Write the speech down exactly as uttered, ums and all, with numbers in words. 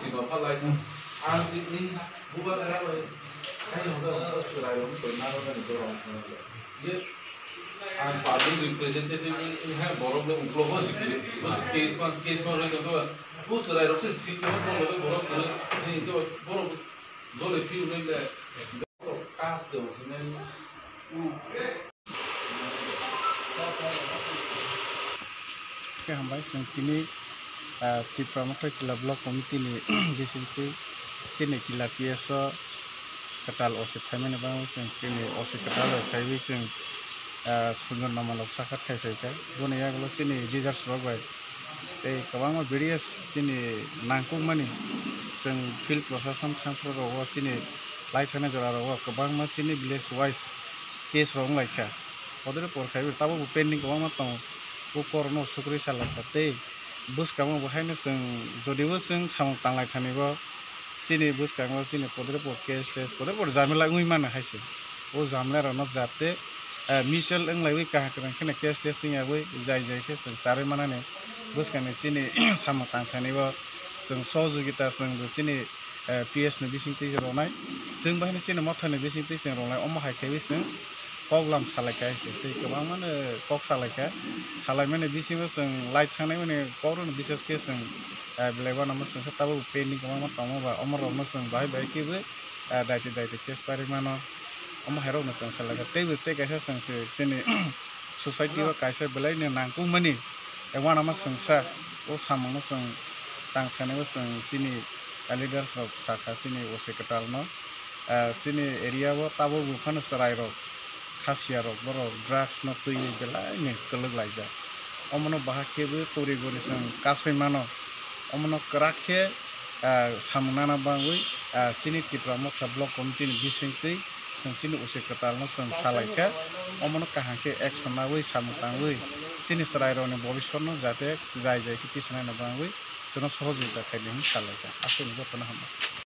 Sino phalai ang sini bubar era bai. Hai hoda hoda surai rom to na hoda ni dorong. Ye ang public representative ni hai borok le uklo bo sikri. Bo case ma case ma roi to. Bu surai rok se sikri borok le borok kuru ni to borok dole piu le le. Kas de sini. Khe hambai chwng tini, ah, Tipra Motha Kila Block Committee ni bisingtwi chini Kila P S o kwtal O C phaimani bagwi chwng chini O C kwtal bai phaiwi chwng, ah, Sunjon Namalok sakha thai phaikha. Boni yagulo chini leaders rok bai tei kwbangma various chini nangkukmani chwng field procession thangphru rogo chini lai thangna jora rogo kwbangma chini village wise case rok wng laikha. Bodre por khai tabuk bo pending kwbangma tongo. O korokno sukri sa laikha tei bwskango bo haino chwng jodibo chwng samung tanglai thani bo chini bwskango chini podre por case tes podre por jamila wngwi mano hai se. O jamila rokno jate, eh, mutual wng laiwi kaham kwrwng kheno case tes wng yagwi jai jai khe chwng charwi manani bwskangni chini samung tang thani bo chwng sohojogita chwng bo chini eh, P S ni bisingtwi ronai. Chwng bahai ni chini mothani bisingtwi chwng ronai. Omo hai khaiwi chwng kok lam salai kha hai se. Tei kwbangma no kok salai kha. Salaimani bisingo chwng lai thangnai mani kok rokno bises khe chwng, eh, belai uanama chwngsa tabuk pending kwbangma tongma ba omo rokno chwng bahai bahai khe bo, eh, daiti daiti case pari mano. Omo hai rokno chwng salai kha. Tei bo tei kaisa chwng se chini society o kaisa belai no nangkukmani, eh, uanama chwngsa o samungno chwng tang thani o chwng chini leaders rok sakha chini O C kwtal no, ah, chini area o tabuk bo phano chwrai rok, khasia rok, borok drugs no twiwi belai ni kwlwk laijak. Omono bahai khe bo kuri guri chwng kasui mano. Omono kwrak khe, ah, samung nana bangwi, ah, chini Tipra Motha Block Committee ni bisingtwi chwng chini O C kwtal no chwng salai kha. Omono kaham khe action nawi samung tangwi chini chwrai rok ni bobiswt no jate jai jai khe tisana bangwi chwngno sohojogita khaidi hwnwi salai kha. Aswk ni jotono hambai.